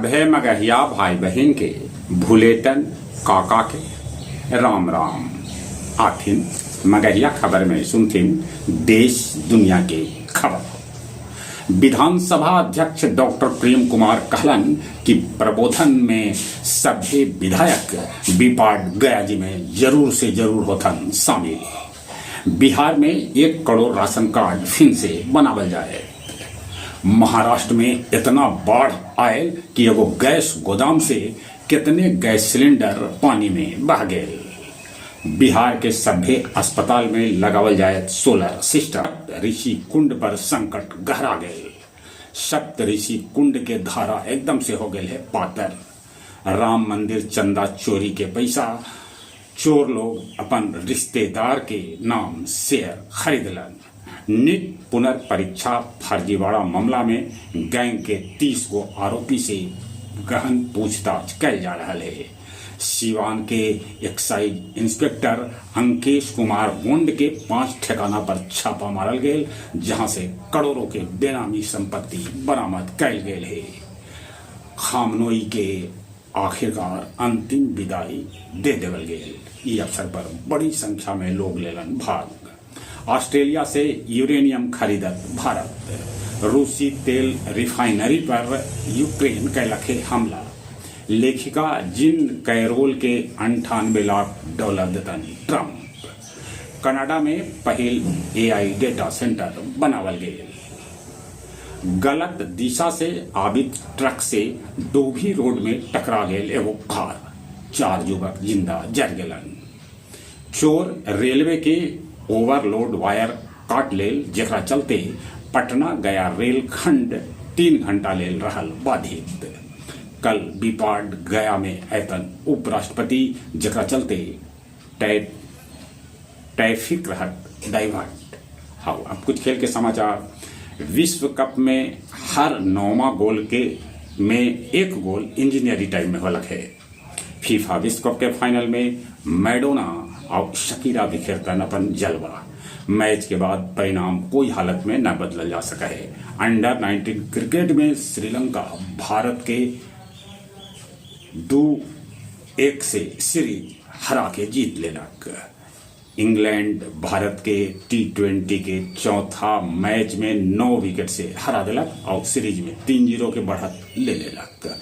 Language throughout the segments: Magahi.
सभे मगहिया भाई बहिन के भुलेटन काका के राम राम। आथिन मगहिया खबर में सुनथिन देश दुनिया के खबर। विधानसभा अध्यक्ष डॉक्टर प्रेम कुमार कहलन कि प्रबोधन में सभे विधायक बिपाट गया जी में जरूर से जरूर होथन शामिल। बिहार में 1 करोड़ राशन कार्ड फिर से बनावल जाए। महाराष्ट्र में इतना बाढ़ आयल कि एगो गैस गोदाम से कितने गैस सिलेंडर पानी में बह गए। बिहार के सभे अस्पताल में लगावल जाए सोलर सिस्टम। ऋषि कुंड पर संकट गहरा गए। सप्त ऋषि कुंड के धारा एकदम से हो गए है पातर। राम मंदिर चंदा चोरी के पैसा चोर लोग अपन रिश्तेदार के नाम शेयर खरीदलन। नीट पुनर्परीक्षा फर्जीवाड़ा मामला में गैंग के 30 गो आरोपी से गहन पूछताछ कैल जा रहा है। सीवान के एक्साइज इंस्पेक्टर अंकेश कुमार गोंड के 5 ठिकाना पर छापा मारल गेल, जहां से करोड़ों के बेनामी संपत्ति बरामद कैल गेल है। खामनोई के आखिरकार अंतिम विदाई दे देवल गेल। ई अवसर पर बड़ी संख्या में लोग लेलन भाग। ऑस्ट्रेलिया से यूरेनियम खरीदत भारत। रूसी तेल रिफाइनरी पर यूक्रेन कैलक है हमला। लेखिका जिन कैरोल के 98 लाख डॉलर देतन ट्रंप। कनाडा में पहिल एआई डेटा सेंटर बनावल गेल। गलत दिशा से आबित ट्रक से डोभी रोड में टकरा गेल एगो कार। 4 युवक जिंदा जर गेलन। चोर रेलवे के ओवरलोड वायर काट लेल, जेकरा चलते पटना गया रेल खंड 3 घंटा लेल रहल बाधित। कल बिपाट गया में ऐतन उपराष्ट्रपति, जेकरा चलते ट्रैफिक रहत डाइवर्ट। हाँ, अब कुछ खेल के समाचार। विश्व कप में हर 9वां गोल के में 1 गोल इंजीनियरी टाइम में होलक है। फीफा विश्व कप के फाइनल में मैडोना और शकीरा बिखेरतन अपन जलवा। मैच के बाद परिणाम कोई हालत में न बदला जा सका है। अंडर 19 क्रिकेट में श्रीलंका भारत के 2-1 से सीरीज हरा के जीत लेलक। इंग्लैंड भारत के T20 के चौथा मैच में 9 विकेट से हरा दिलक और सीरीज में 3-0 के बढ़त ले लेलक।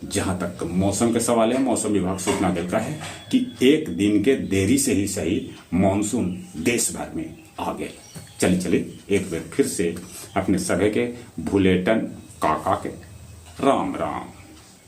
जहां तक मौसम के सवाल है, मौसम विभाग सूचना दिलका है कि एक दिन के देरी से ही सही मानसून देश भर में आ गए। चलिए चलिए एक बार फिर से अपने सभे के भुलेटन काका के राम राम।